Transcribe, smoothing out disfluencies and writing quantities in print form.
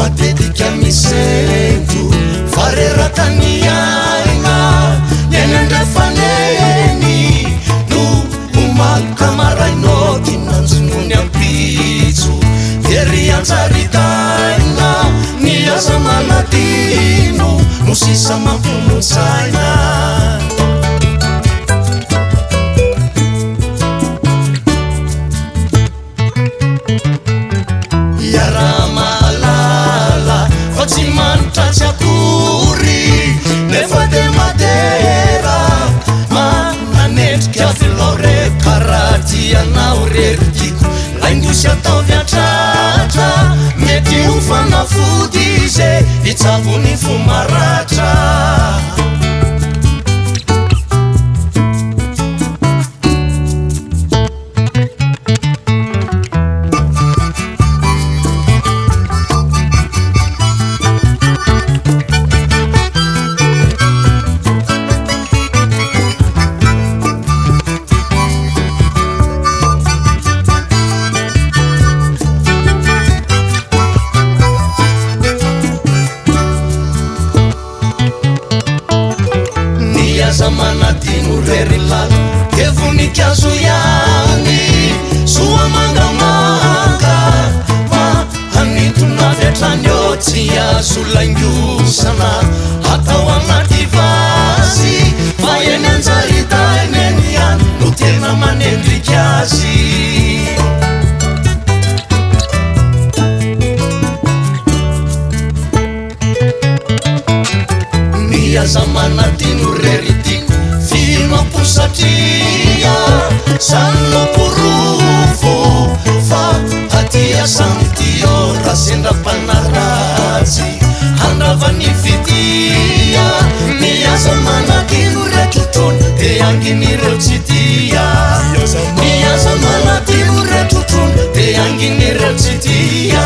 Matetika misento fa reraka ny aina. Ny eny andrefana eny no omaly ka maraina kinanjo ny ampitso. Ery an-jaridaina ny aza manadino no sisa mampionon-tsaina. Iaraha-mahalala fa tsy manitra tsy akory, nefa dia madera mananendrika vilao re karaha tianao re ry tiako. Laingo sy ataovy an-tratra, mety ho fanafody izy e, hitsabo ny fo maratra. Ny aza manadino re ry lala, dia voninkazo ihany, soa mangamanga fa hanintona avy hatrany eo, tsy azo laingosana atao anaty vazy, fa eny an-jaridaina eny ihany no tena manendrika azy. Ny aza manadino re ry tiako, finoako satria zany no porofo fa aty samy tia raha sendra mpanaratsy handrava ny fitia. Ny aza manadino re trotrony de angin'ireo tsy tia. Ny aza manadino re trotrony de angin'ireo tsy tia.